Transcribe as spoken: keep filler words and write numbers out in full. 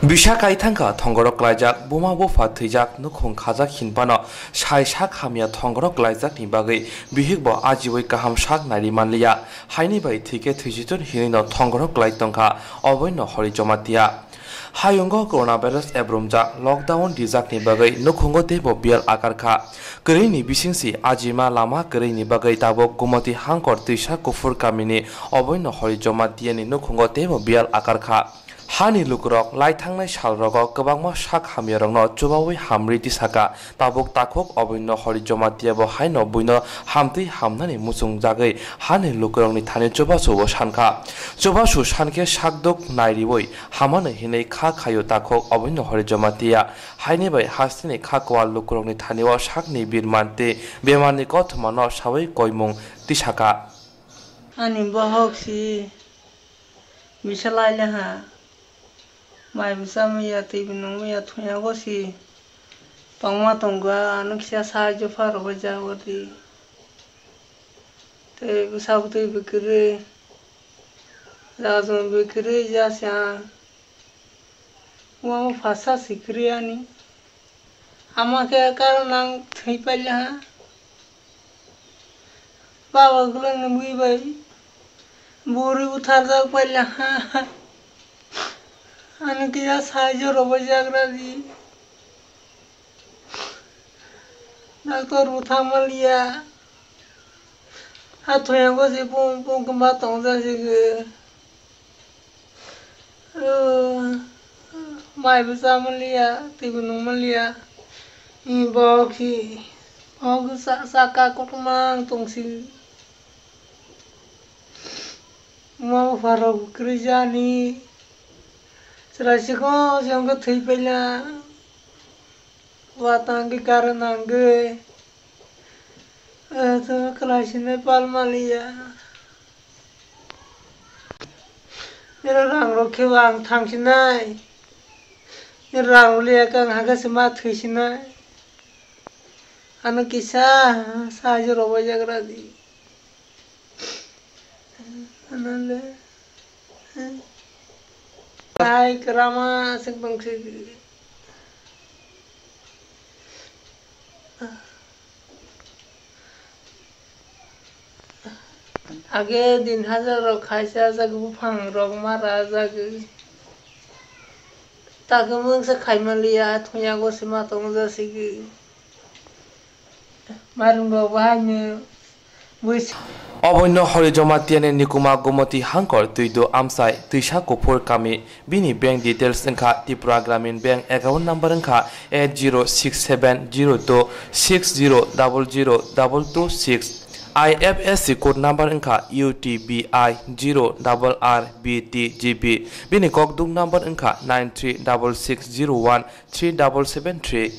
Bisa kaithangkha thongorok klaijak, buma bupha thwijak, nukhung khajak hinphano sai sak hamya thongorok klaijakni bagwi bihikbo ajiwi kaham sak nairi manliya. Haini bai thwikhe thwijichun hinwino thongorok klai tongkha, oboino Hori Jomatia. Hayungo coronavirus ebrumjak, lockdown rijakni bagwi nukhungo teibo biyal akarkha. Kwrwini bisingsi ajima lama kwrwini bagwi tabuk Gumoti Hangkor Twisa Kuphur kamini oboino Hori Jomatia ni nukhungo teibo biyal akarkha. Hani lukurok lai thangnai salrogo kwbangma sak hamyarokno chubawi hamri tisaka. Tabuk takhuk oboino Hori Jomatia bo haino buino hamtwi hamnani muchungjagwi hani lukurokni thani chubachu bo sankha. Chubachu sankhe sakduk nairiwi hamano hinwi kha khaio takhuk oboino Hori Jomatia. Haini bai hasteni kha kwal lukurokni thanio sakni birman tei bemarni kothomano sawi koimung tisaka. Ani bohok si bisa laile ha. Mai bwsa maya twi bo nung maya thungya go si tongma tongga, ano kisa sahajyo pharo bai jago di. Tei bwsa bwtwi bo kwrwi, jaga joni bo kwrwi jasa. Omo phasa si kwrwi ani. Ama khe karon ang thwi paila ha. Baba ulo nugwi bai buri butharjak paila ha. Ano kisa sahajyo rwbaijak radi. Doctor bo thangmaliya. Athoyango se pung pung kwma tongjasigwi. Mai bo chamaliya, twi bo nungmaliya. Bo khi, bo khe sa-, saka kotorma wng tongsi. Mama pharok kwrwi jani. Chwrai sikon sikon khe thwi paila. Watangwi kara nangwi. Ato kwlai sinai pal maliya. Nini rang rok khe bo ang thang sinai. Nini rang rok liya khe ang hakhe se ma thwi sinai. Ano kisa sahajyo rwbaijak radi. Ano le. Hai kwrama aswk tong si. Age din hajar rok khaisa jak buphang rok mara jak. Takhe mungsa khaimaliya, thungya go se ma tong ja sigi. Marung rok bahai ni bui. Oboino Hori Jomatia ni nikuma Gumoti Hangkor Twido Amsai Twisa Kuphur kami. Bini bank details wngkha Tripura Gramin Bank account number wngkha eight zero six seven zero two six zero double zero double two six. I F S C code number wngkha U T B I zero double R B T G B. Bini kokduk number wngkha nine three double six zero one three double seven three.